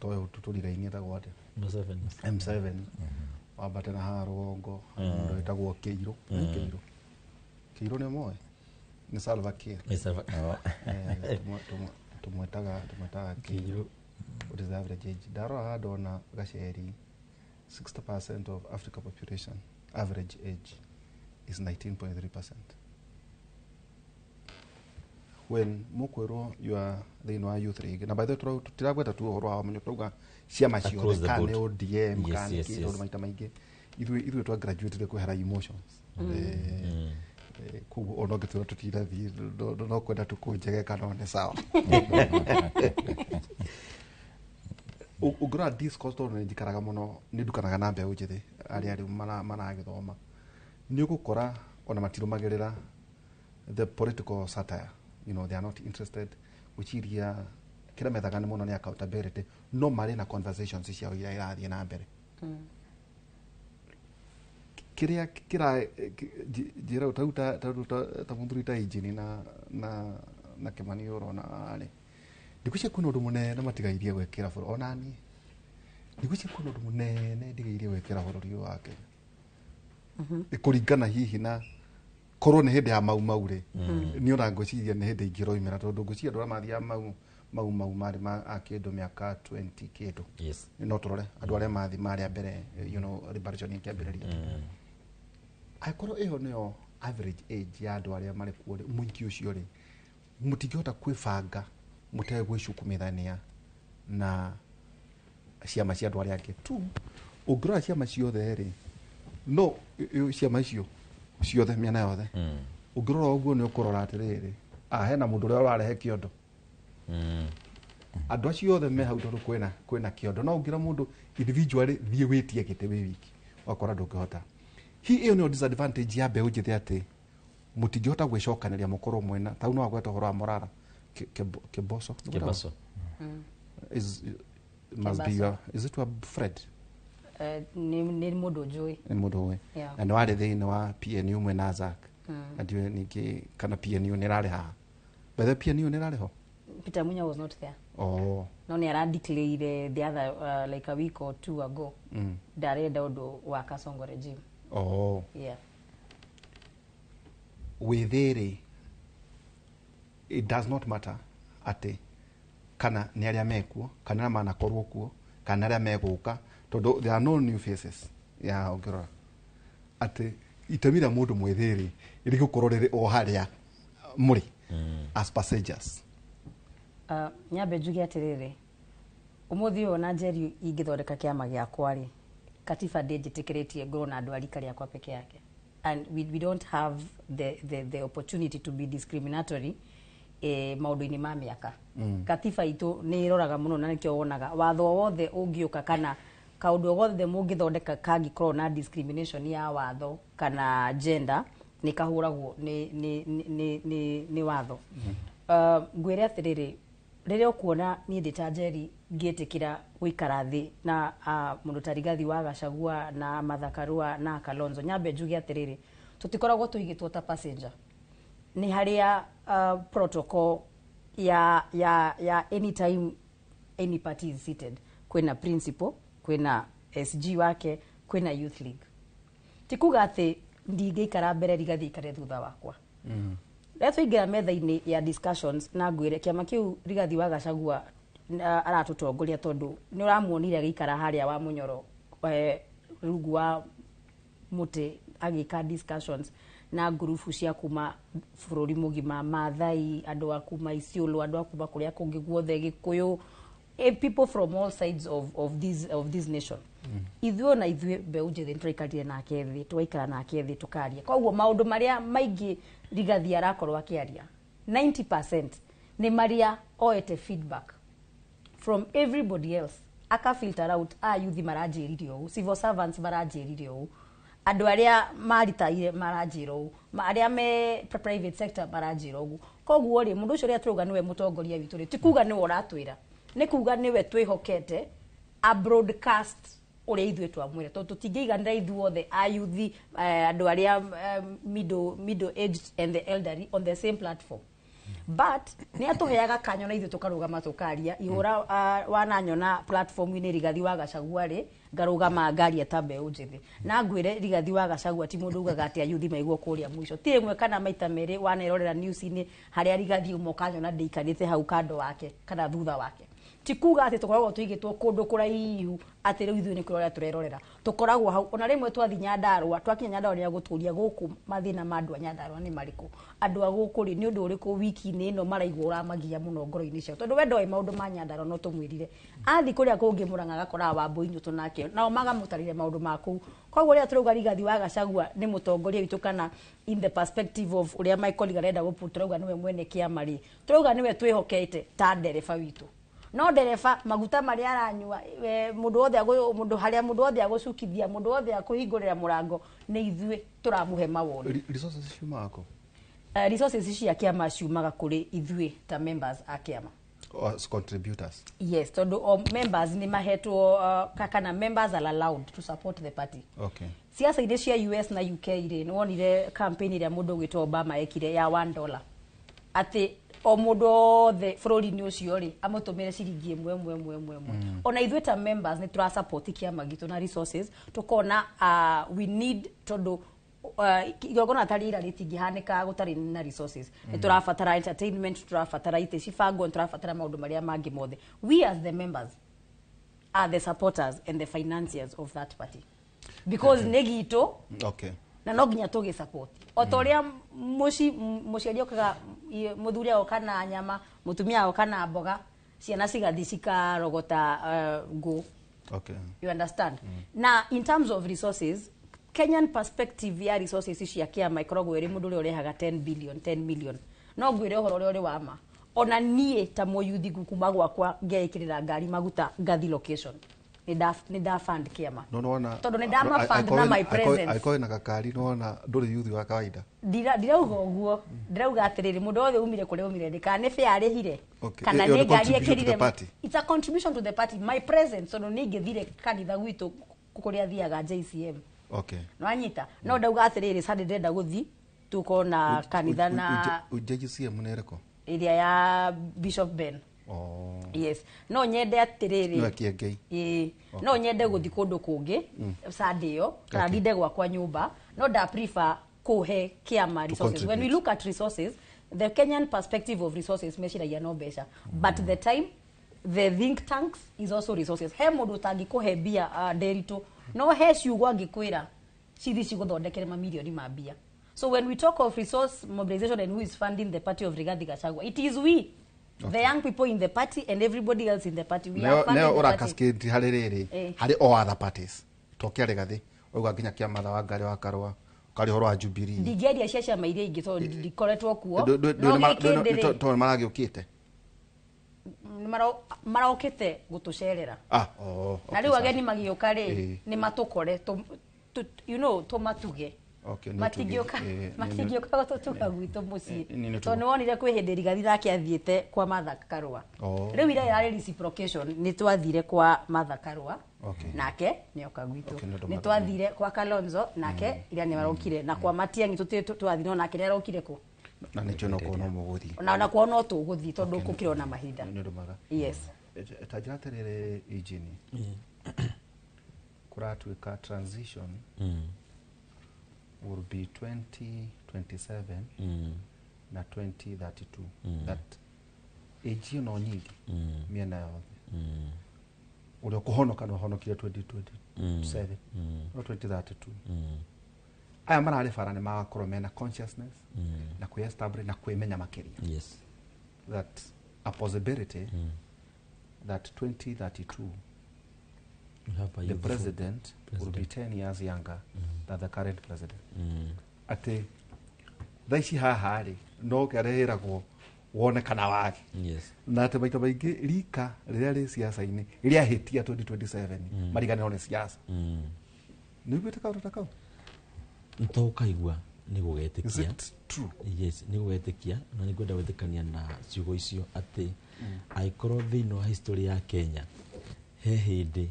toyo tũtũrigainie etagwo atĩa? Museveni. M7 wambate na haha rũgongo mũndũ wĩtagwo Kĩirũ. Kĩirũ, Kĩirũ nĩ ũmoĩ? Nĩ Salva Kiir. Nĩ Salva- Tũmwĩtaga Kĩirũ. What is the average age? Ndarora handũ ona gaceri 60% of Africa population average age is 19.3%. When mukwĩrwo you are thĩinĩ wa youth league, na by the way tũtiragweta tu ũhoro wa mũnyo, tũrauga ciama Across ciothe the kana board. nĩ ODM kana nĩ kĩ, tondũ maita maingĩ ithuĩ twa graduate kwehera emotions. Koguo ona ũngĩtwĩra tũtinathiĩ no kwenda tũkũnjege kana nĩ sawa. Ũngĩrora discourse, tondũ nĩ njikaraga mũno, nĩ ndukanaga na mbeũ njĩthĩ arĩa rĩu maragĩthoma, nĩ ũgũkora ona matirũmagĩrĩra the political satire. They are not interested. Gwĩciria kĩrĩa methaga nĩ mũno nĩ accountability, no marĩ na conversations ciao iria irathiĩ na mbere. Kĩrĩa kĩra njĩra tarĩu ta mũthuri ta injini na Kĩmani, ũrona rĩ, ndikucia kwĩna ũndũ mũnene matigairie gwĩkĩra bũrũri. Ona niĩ ndikucia kwĩna ũndũ mũnene ndigairie gwĩkĩra bũrũri ũyũ wa Kenya. Kũringana hihi na korwo nĩ hĩndĩ ya Mau Mau rĩ, niĩ ona ngwĩciria nĩ hĩndĩ ingĩroimĩra, tondũ ngwĩciria andũ arĩa mathiaga Mau Mau Mau marĩ a kĩndũ mĩaka 20 kĩndũ. No tũrore andũ arĩa mathi marĩa mbere liberation ĩkĩambĩrĩria. Angĩkorwo ĩyo nĩyo average age ya andũ arĩa marĩ kuo rĩ, mũingĩ ũcio rĩ, mũtingĩhota kwĩbanga mũtegwĩcukumithania na ciama cia andũ arĩa angĩ tu. Ũngĩrora ciama ciothe rĩ, no ciama icio ciothe mĩena yothe, ũngĩrora ũguo nĩ ũkũrora atĩrĩrĩ, hena mũndũ ũrĩa ũrarehe kĩondo. Andũ acio othe me hau tondũ kwĩna kĩondo, no ũngĩra mũndũ individually thiĩ wĩtie gĩtĩ wĩ wiki, ũgakora ndũngĩhota. Hi ĩyo nĩyo disadvantage ya mbeũ njĩthĩ, atĩ mũtingĩhota gwĩcokanĩria mũkorwo mwena tau. No agweta ũhoro wa Morara Keboso. Kebaso. Is must be Kebaso. your, is it your friend? Nĩ mũndũ njũĩ. Nĩ mũndũ ũĩ. Na nĩ warĩ thĩinĩ wa PNU mwena Zack, na ndiũĩ ningĩ kana PNU nĩ ĩrarĩ haha. By the way, PNU nĩ ĩrarĩ ho? Peter Munya was not there. Oh. No nĩ aradeclare the other like a week or two ago ndarenda ũndũ wa Kasongo regime. Oh. Yeah. Wĩthĩ, it does not matter atĩ kana nĩ arĩa mekuo kana arĩa manakorwo kuo kana arĩa megũka, tondũ there are no new faces. Ya ũngĩrora atĩ itemi rĩa mũndũ mwĩthĩ rĩ, rĩgũkorwo rĩrĩ o harĩa mũrĩ as passengers. Nyambe njuge atĩrĩrĩ, ũmũthĩ ũyũ na Njeri ingĩthondeka kĩama gĩakwa rĩ, katiba ndĩnjĩtĩkĩrĩtie ngorwo na andũ a rika rĩakwa peke yake, and we don't have the opportunity to be discriminatory. maũndũ-inĩ ma mĩaka. Katiba itũ nĩ ĩroraga mũno, na nĩkĩo wonaga watho wothe ũngĩũka kana kaũndũ gothe mũngĩthondeka kangĩkorwo na discrimination ya watho kana gender, nĩ kahũragwo nĩ watho. Ngwĩre atĩrĩrĩ, rĩrĩa ũkuona niĩ ndĩ ta Njeri ngĩtĩkĩra gũikara thĩ na mũndũ ta Rigathi wa Gachagua na Martha Karua na Kalonzo, nyambe njuge atĩrĩrĩ, tũtikoragwo tũigĩtwo ta passenger. Nĩ harĩa protocol ya anytime any party is seated, kwĩna principal, kwĩna SG wake, kwĩna youth league. Ti kuga atĩ ndingĩikara mbere, Rigathi ikare thutha wakwa. Rĩrĩa twaingĩra metha-inĩ ya discussions, na ngwĩre kĩama kĩu Rigathi wa Gachagua aratũtongoria, tondũ nĩ ũramuonire agĩikara harĩa wa Mũnyoro, rungu wa mũtĩ, agĩka discussions na ngurubu cia kuma bũrũri mũgima, Maathai, andũ a kuma Isiolo, andũ a kuma kũrĩa kũngĩ guothe, Gĩkũyũ, people from all sides of this nation. Ithuĩ ona ithuĩ mbeũ njĩthĩ nĩtũraikarire nake thĩ, tũgaikara nake thĩ, tũkaria. Koguo maũndũ marĩa maingĩ Rigathi arakorwo akĩaria, 90% nĩ marĩa oete feedback from everybody else, aka filter out a youth maranjĩrire ũũ, civil servants maranjĩrire ũũ, andũ arĩa maritaire maranjĩra ũũ, arĩa me private sector maranjĩra ũguo. Koguo rĩ, mũndũ ũcio ũrĩa tũrauga nĩwe mũtongoria witũ rĩ, ti kuga nĩwe ũratwĩra, nĩ kuga nĩwe twĩhokete a broadcast ũrĩa ithuĩ twamwĩra, tondũ tũtingĩiganĩra ithuothe a youth, andũ arĩa middle aged and the elderly on the same platform. But nĩ atũheaga kanya na ithuĩ tũkarũgama tũkaria ihũra. Wananyona platform-inĩ Rigathi wa Gachagua rĩ, ngarũgama ngaria ta mbeũ njĩthĩ. Na ngwĩre, Rigathi wa Gachagua ti mũndũ ugaga atĩ ayuthi maigwo kũrĩa mũico. Ti rĩmwe kana maita merĩ wanerorera news-inĩ harĩa Rigathi ũmwe ũkanyona ndĩikarĩte hau kando wake kana thutha wake. Ti kuga atĩ tũkoragwo tũigĩtwo kũndũ kũraihu atĩ rĩu ithuĩ nĩ kwĩrorera tũrerorera. Tũkoragwo hau. Ona rĩmwe twathi Nyandarũa, twakinya Nyandarũa, nĩ agũtũria gũkũ mathĩna ma andũ a Nyandarũa nĩ marĩkũ, andũ a gũkũ rĩ, nĩ ũndũ ũrĩkũ wiki-inĩ ĩno maraigua ũramagia mũno ngoro-inĩ ciao, tondũ we ndoĩ maũndũ ma Nyandarũa. No tũmwĩrire athi kũrĩa kũngĩ Mũrang'a, agakoraga Wambũi Nyũtũ nake, nao magamũtarĩria maũndũ ma kũu. Koguo rĩrĩa tũrauga Rigathi wa Gachagua nĩ mũtongoria witũ, kana in the perspective of ũrĩa Michael arenda gũput, tũrauga nĩwe mwene kĩama rĩ, tũrauga nĩwe twĩhokete ta ndereba witũ. No ndereba maguta marĩa aranyua, mũndũ wothe mũndũ harĩa mũndũ wothe agũcukithia, mũndũ wothe akũhingũrĩra mũrango, nĩ ithuĩ tũramũhe mawoni. Resources ciumaga kũ? Resources cia kĩama ciumaga kũrĩ ithuĩ ta members a kĩama. As contributors? Yes, tondũ o members nĩ mahetwo kana members are allowed to support the party. Ciaca-inĩ cia US na UK rĩ, nĩ wonire campaign ĩrĩa mũndũ ũgwĩtwo Obama ekire ya $1, atĩ o mũndũ othe bũrũri-inĩ ũcio rĩ, amũtũmĩre ciringi ĩmwe ĩmwe ĩmwe ĩmwe ĩmwe. Ona ithuĩ ta members nĩ tũra support kĩama gitũ na resources, tũkona we need, tondũ igongona ta rĩra rĩtingĩhanĩka gũtarĩ na resources. Nĩ tũrabatara entertainment, tũrabatara itĩ cibangwo, nĩ tũrabatara maũndũ marĩa mangĩ mothe. We as the members are the supporters and the financiers of that party because nĩ gitũ na no nginya tũgĩ support o ta ũrĩa mũciari okaga, mũthuri agoka na nyama, mũtumia agoka na mboga, ciana cigathi cikarogota ngũ. You understand? Na in terms of resources, Kenyan perspective ya resources cia kĩama ĩkoragwo ĩrĩ mũndũ ũrĩa ũrehaga 10 billion, 10 million. No ngwĩre ũhoro ũrĩa ũrĩ wa ma, ona niĩ ta mũyuthi kuma gwakwa ngeĩkĩrĩra ngari maguta ngathi location, nĩ nda fund kĩama. No nĩwona Tondũ nĩ ndama fund na my presence. Angĩkorwo wĩna gakari, nĩwona ndũrĩ yuthi wa kawaida. Ndirauga ũguo, ndĩrauga atĩrĩrĩ, mũndũ wothe umire kũrĩa umire rĩ, kana nĩ fare arĩhire, kana Ĩyo nĩ nĩ ngari contribution to the ekĩrire party. It's a contribution to the party, my presence. Tondũ nĩ ingĩthire kanitha gwitũ kũrĩa thiaga JCM, nwanyita, no ndauga atĩrĩrĩ, Sunday ndĩrenda gũthi tukorwo na kanitha na JCM nĩ ĩrĩkũ? Ĩrĩa ya Bishop Ben. Oh. Yes, no nyende atĩrĩrĩ, Nĩwe Kĩengei. Ĩĩ, no nyende gũthi kũndũ kũngĩ Sunday ĩyo, kana ndinde gwakwa nyũmba, no nda prefer kũhe kĩama resources. When we contribute. look at resources, the Kenyan perspective of resources, meciragia no mbeca, but the time, the think tanks is also resources. He mũndũ ũtangĩkũhe mbia, Nderitu, no he ciugo angĩkwĩra cithi cigũthondekere mamirioni ma mbia. So when we talk of resource mobilization and who is funding the party of Rigathi Gachagua, it is we, the young people in the party and everybody else in the party. We are Neo funding neo the ura party. cascade harĩ rĩrĩ, harĩ all other parties, to kĩa Rigathi, ũgauga nginya kĩa Martha Wangari wa Karũa, Ũkaria ũhoro wa Jubilee. Ndingĩaria cia ciama iria ingĩ tondũ ndikoretwo kuo. No gĩkĩ ndĩrĩ Tondũ maragĩũkĩte. Marokĩte gũtũcerera. Ah, oh, Na okay, rĩu ageni magĩũka rĩ, Ĩĩ. nĩ matũkore you know, tũmatuge. Okay, nĩ Matingĩũka, ũtugi. Ĩĩ, matingĩũka gũtũtuga gwitũ mũciĩ. Nĩ ũtugo. Tondũ nĩ wonire kwĩ hĩndĩ Rigathi nake athiĩte kwa Martha Karũa. Oh. Rĩu ira yarĩ reciprocation, nĩ twathire kwa Martha Karũa. Okay. Nake nĩoka gwitũ. Okay, nĩ ũndũ Nĩ mwega. twathire kwa Kalonzo nake ira nĩ marokire, na kwa Matiang'i tũtirĩ twathire, no nake nĩ arokire kũ. Na nĩkĩo no kuo no mũgũthiĩ. Na kwao no tũgũthiĩ tondũ gũkĩrĩ ona mahinda. Nĩ ũndũ mwega. Yes. Ta njĩra atĩrĩrĩ Eugene. Kũratuĩka transition will be 2027 na 2032. That age ĩyo no nyingĩ mĩena yothe. Ũrĩa ũkũhonoka no ahonokire 2027 no 2032. Aya mararĩ bara nĩ magakorwo mena consciousness na kwĩ establish na kwĩmenya makĩria. Yes. That a possibility that 2032 We have a the youthful president will be 10 years younger than the current president. Atĩ thaa ici haha rĩ no kĩarehĩragwo wone kana wage. Yes. Na atĩ maita maingĩ rika rĩrĩa rĩ siasa-inĩ rĩahĩtia 2027 mariganĩrwo nĩ siasa. Nĩ ũiguĩte kaũndũ ta kau? Nto ũkaigua nĩ Is gũgetĩkia. it true? Yes, nĩ gũgetĩkia na nĩ ngwenda gwĩtĩkania na ciugo icio atĩ angĩkorwo thĩinĩ wa history ya Kenya he hĩndĩ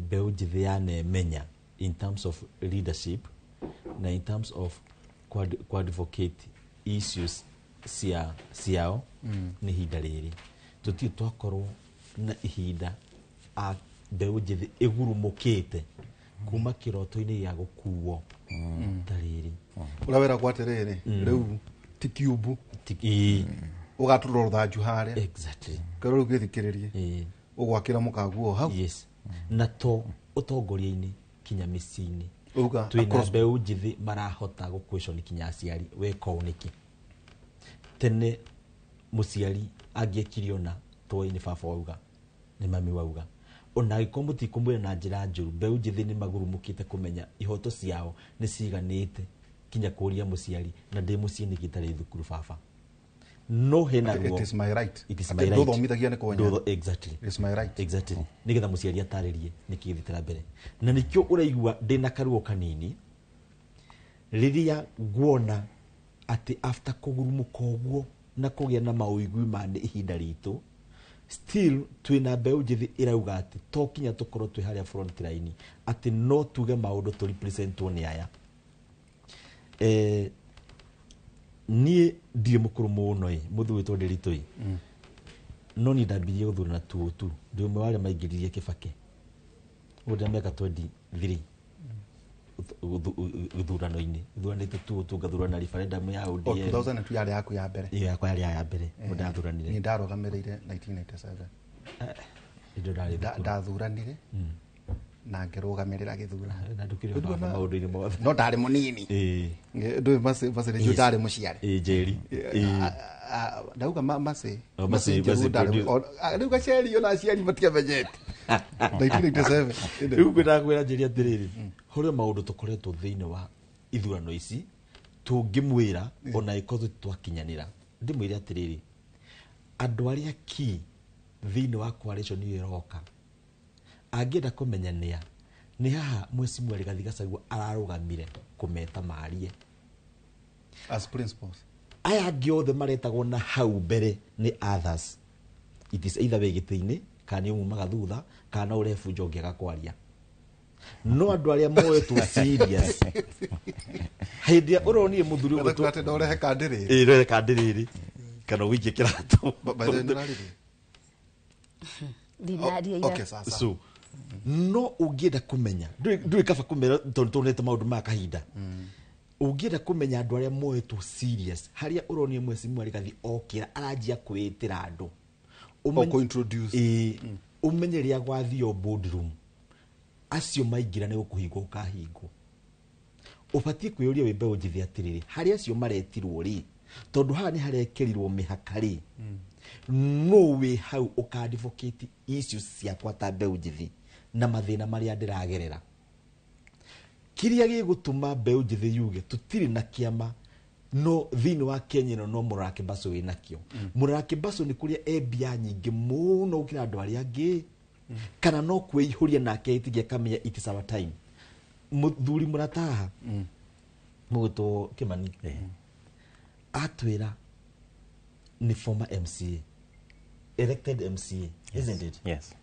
mbeũ njĩthĩ yanemenya in terms of leadership na in terms of advocate issues cia ciao nĩ ihinda rĩrĩ tũtirĩ twakorwo na ihinda a mbeũ njĩthĩ ĩgurumũkĩte kuma kĩroto-inĩ gĩa gũkuo ta rĩrĩ. Ũrĩa wĩragwo atĩrĩrĩ rĩu ti kiumbu Ĩĩ, ũgatũrwo rũthanju harĩa exactly. kerwo rĩu gĩthikĩrĩrie Ĩĩ. ũgwakĩra mũkaguo hau. Yes, na to ũtongoria-inĩ kinya mĩciĩ-inĩ Uga twĩna across mbeũ njĩthĩ marahota gũquestion kinya aciari weka ũũ nĩkĩ. Tene mũciari angĩekire ona toĩ nĩ baba wauga nĩ mami wauga, ona angĩkorwo mũtikũmwĩra na njĩra njũru, mbeũ njĩthĩ nĩ magurumũkĩte kũmenya ihoto ciao nĩ ciganĩte kinya kũria mũciari na ndĩ mũciĩ nĩkĩ itarĩ thukuru baba. No hena Atĩ ruo. it is my right. It is Atĩ my right. ndũthomithagia nĩ kũmenya. Exactly. It is my right. Exactly. Nigetha mũciari atarĩrie nĩkĩ gĩthiĩte na mbere, na nĩkĩo ũraigua ndĩna karuo kanini rĩrĩa nguona atĩ after kũgurumũka ũguo na kũgĩa na maũigui ma nĩ ihinda ritũ, still twĩna mbeũ njĩthĩ ĩrauga atĩ to kinya tũkorwo twĩ harĩa front line, atĩ no tuge maũndũ tũ representwo nĩ aya. Niĩ ndirĩ mũkũrũ mũno ĩ mũthuri wĩtwo Ndĩritũ ĩ, no niĩ ndambirie gũthurana tuo tu ndĩ ũmwe wa arĩa maingĩririe Kĩbakĩ ũguo ndĩna mĩaka 23 gĩthurano-inĩ thuranĩte tuo tu ngathurana referendum ya O ODM. 2002 yarĩ yaku ya mbere. Ĩyo yakwa yarĩ ya mbere ũguo ndathuranire. Niĩ ndarũgamĩrĩire 1997. Ndio ndarĩ thukuru. Ndathuranire na ngĩrũgamĩrĩra gĩthurano. Na ndũkĩrĩ o baba maũndũ-inĩ mothe. No ndarĩ mũnini. Ĩĩ. Ndũĩ Mercy nĩ Yes. ndarĩ mũciari. Ĩĩ, Njeri. Ĩĩ. Ndauga Mercy. Oh, Mercy Mercy, Njeru Mercy ndarĩ produce. rĩu gaciari ona aciari matiamenyete. 1997. Rĩu ngwendaga kwĩra Njeri atĩrĩrĩ, hũrĩ maũndũ tũkoretwo thĩinĩ wa ithurano ici tũngĩmwĩra ona ĩkorwo twakinyanĩra, ndĩmwĩre atĩrĩrĩ, andũ arĩa key thĩinĩ wa coalition ĩyo ĩroka angĩenda kũmenya nĩa nĩ haha Mheshimiwa Rigathi Gachagua ararũgamire kũmeta marie As principals. Aya angĩ othe maretagwo na hau mbere nĩ others. It is either wĩ gĩtĩ-inĩ kana nĩ ũmumaga thutha kana no ũrehe bunjo ũngĩaga kwaria, no andũ arĩa moetwo serious hĩndĩ ĩrĩa ũronire mũthuri ũgwĩtwo Atĩ ndorehe kandĩrĩ. Ĩĩ, ndũrehe kandĩrĩrĩ kana ũikie kĩratũ. By the way, nĩũrarĩrĩ? Ndinaria ira. Okay, sasa. So no ũngĩenda kũmenya ndũrĩ kaba kũmera tondũ tuonete maũndũ ma kahinda, ũngĩenda kũmenya andũ arĩa moetwo serious harĩa ũronire Mheshimiwa Rigathi okĩra aranjia kwĩĩtĩra andũ O kũ-introduce. Ĩĩ, ũmenye rĩrĩa gwathio boardroom acio maingĩra nĩ gũkũhingwo ũkahingwo. Ũbatiĩ kwĩyũria wĩ mbeũ njĩthĩ atĩrĩrĩ, harĩa acio maretirwo rĩ, tondũ haha nĩ harekĩrirwo mĩhaka rĩ, no wĩ hau ũka-advocate issues ciakwa ta mbeũ njĩthĩ na mathĩna marĩa ndĩragerera. Kiria gĩgũtũma mbeũ njĩthĩ yuge tũtirĩ na kĩama no thĩinĩ wa Kenya ĩno no Mũrara Kĩmbacu wĩ nakĩo. Mũrara Kĩmbacu nĩ kũrĩa e mbia nyingĩ mũno gũkĩra andũ arĩa angĩ, kana no kwĩihũria nake ĩtigia akamenya it is our time. Mũthuri mũrataha mũgwĩtwo Kĩmani atwĩra nĩ former MCA, elected MCA, isn't it? Yes.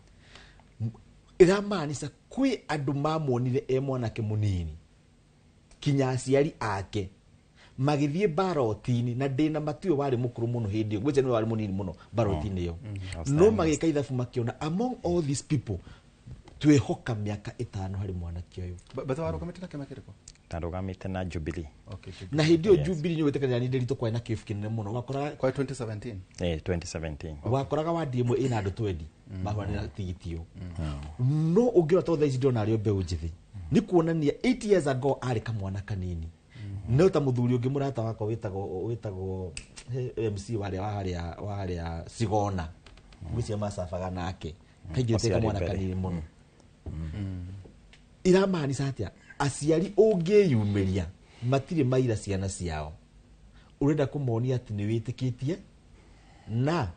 Ĩramaanisha kwĩ andũ mamuonire e mwanake mũnini kinya aciari ake magĩthiĩ baroti-inĩ, na ndĩna matiwe warĩ mũkũrũ mũno hĩndĩ ĩyo, ngwĩciria nĩwe warĩ mũnini mũno baroti-inĩ ĩyo, no magĩka ithabu makĩona among all these people twĩhoka mĩaka 5 harĩ mwanake ũyũ. Betha warũgamĩte na kĩama kĩrĩkũ? Ndarũgamĩte na Jubilee. Okay, na hĩndĩ ĩyo Jubilee nĩ wĩtĩkanĩra nĩ ndĩritũ kwarĩ na kĩbu kĩnene mũno. Wakoraga kwa 2017. 2017. Wakoraga wadi ĩmwe ĩna andũ 20 mahũranĩra tigiti ĩyo. No ũngĩrora to thaa ici ndĩrona arĩ o mbeũ njĩthĩ, nĩ kuonania 8 years ago arĩ kamwana kanini. No ta mũthuri ũngĩ mũrata wakwa wĩtagwo MC wa harĩa Sigona, ngwĩciria macabaga nake kaingĩ Ũcio te arĩ kamwana mbere. kanini mũno. Iramaanisha atĩa? Aciari ũngĩyumĩria matirĩ maira ciana ciao, ũrenda kũmonia atĩ nĩ wĩtĩkĩtie na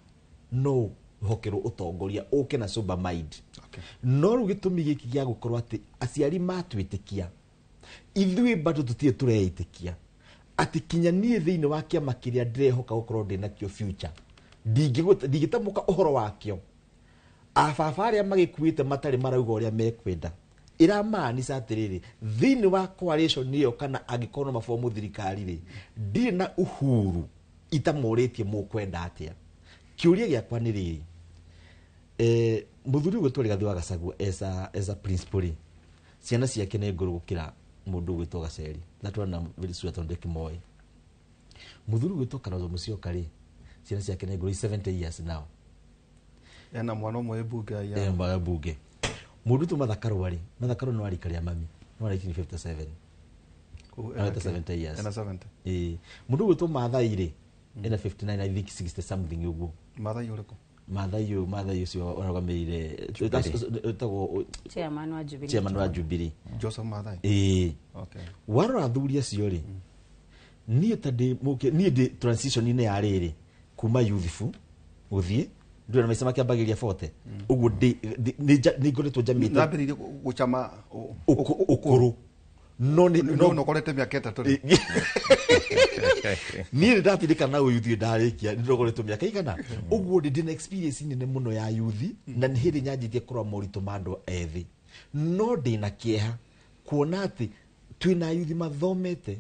no ũhokerwo ũtongoria ũke na sober mind. No rĩu gĩtũmi gĩkĩ gĩa gũkorwo atĩ aciari matwĩtĩkia ithuĩ bado tũtirĩ tũreĩtĩkia atĩ kinya niĩ thĩinĩ wa kĩama kĩrĩa ndĩrehoka gũkorwo ndĩ nakĩo future, ndingĩtamũka ũhoro wakĩo. Ababa arĩa magĩkuĩte matarĩ marauga ũrĩa mekwenda, ĩramaanisha atĩrĩrĩ, thĩinĩ wa coalition ĩyo kana angĩkorwo no mabomu thirikari rĩ, ndirĩ na uhuru itamũrĩtie mũkwenda atĩa. Kĩũria gĩakwa nĩ rĩrĩ, mũthuri ũgwĩtwo Rigathĩ wa Gachagua as a principal rĩ, ciana ciake nĩ ngũrũ gũkĩra mũndũ ũgwĩtwo Gaceri. That one I'm very sure tondũ ndĩkĩmoĩ. Mũthuri ũgwĩtwo Kalonzo Musyoka rĩ, ciana ciake nĩ ngũrũ, he's 70 years now. Ena mwana ũmwe wĩ mbunge ya Eh, mwana mbunge. Mũndũ tu Martha Karua rĩ, Martha Karua nĩ wa rika rĩa mami, nĩ wa 1957. Kũu Ena 70 years. Ena 70. Mũndũ ũgwĩtwo Maathai rĩ, ena 59, I think 60 something ũguo. Maathai ũrĩkũ? Maathai ũyũ, Maathai ũcio ũrũgamĩrĩire, wĩtagwo Chairman wa Jubilee. Chairman wa Jubilee. Joseph Maathai. Okay. Warora athuri acio rĩ, niĩ ta ndĩ mũke, niĩ ndĩ transition-inĩ ya rĩrĩ kuma youthful gũthiĩ ndũrĩ na maica makĩambagĩrĩria 40. Ũguo nĩ ngoretwo njamĩte. Ndambĩrĩirie gũcama ũkũrũ. No nĩ, no no nokorete mĩaka 3 rĩ. Niĩ nĩ ndatindĩka na ũyuthi ndarĩkia, nĩ ndogoretwo mĩaka igana. Ũguo ndĩ ndĩna experience nene mũno ya yuthi, na nĩ hĩndĩ nyanjĩtie kũrora moritũ ma andũ ethĩ. No ndĩna kĩeha kuona atĩ twĩna yuthi mathomete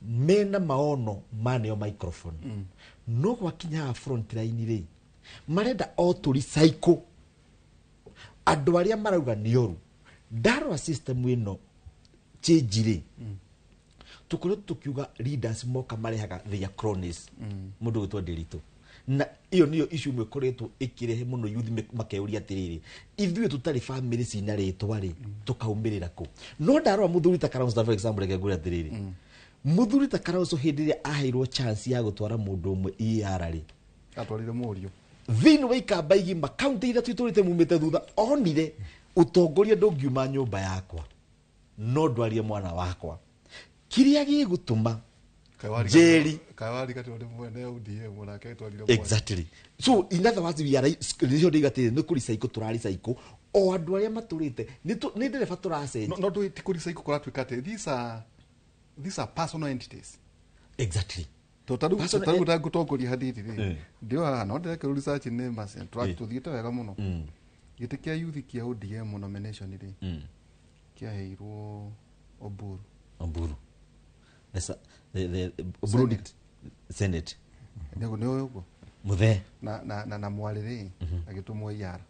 mena maono maneo microphone. No gwakinya haha front line rĩ, marenda o tũ recycle andũ arĩa marauga nĩ oru. Ndarora system ĩno change rĩ, tũkoretwo tũkiuga leaders moka marehaga their cronies. Mũndũ ũgwĩtwo Ndiritu. Na ĩyo nĩyo issue ĩmwe ĩkoretwo ĩkĩrehe mũno youth makeuria atĩrĩrĩ, ithuĩ tũtarĩ family cina rĩtwa rĩ, tũkaumĩrĩra kũ? No ndarora mũthuri ta Kalonzo, for example, reke ngwĩre atĩrĩrĩ, mũthuri ta Kalonzo hĩndĩ ĩrĩa aheirwo chance ya gũtwara mũndũ ũmwe EAR rĩ, Atwarire mũriũ. Thĩinĩ wa ikamba igima kaunti ithatũ itũrĩte mumĩte thutha, onire ũtongoria ndũngiuma nyũmba yakwa no ndwarie mwana wakwa. Kĩrĩa gĩgũtũma Njeri. Kaĩ wariganĩrwo nĩ mwene ODM onake atwarire mwana. Exactly. So in other words, we are nĩcio ndĩiga atĩrĩrĩ, nĩ kũ-recycle tũra-recycle o andũ arĩa matũrĩte, nĩ ndereba tũracenjia. No, no ndũĩ ti kũ-recycle kũratuĩka atĩ these are personal entities. Exactly. To ta rĩu Personal ta rĩu ndangũtongoria hanini rĩ, ndĩo haha no ndĩrekĩrwo research nĩ Mercy, tũthiĩte wega mũno. Gĩtĩ kĩa youth kĩa ODM nomination rĩ, kĩaheirwo Oburu. Oburu. The Oburu Senate. Senate. Nĩ ũĩ ũguo? Mũthee. Na mwarĩ rĩ, agĩtũmwo ER.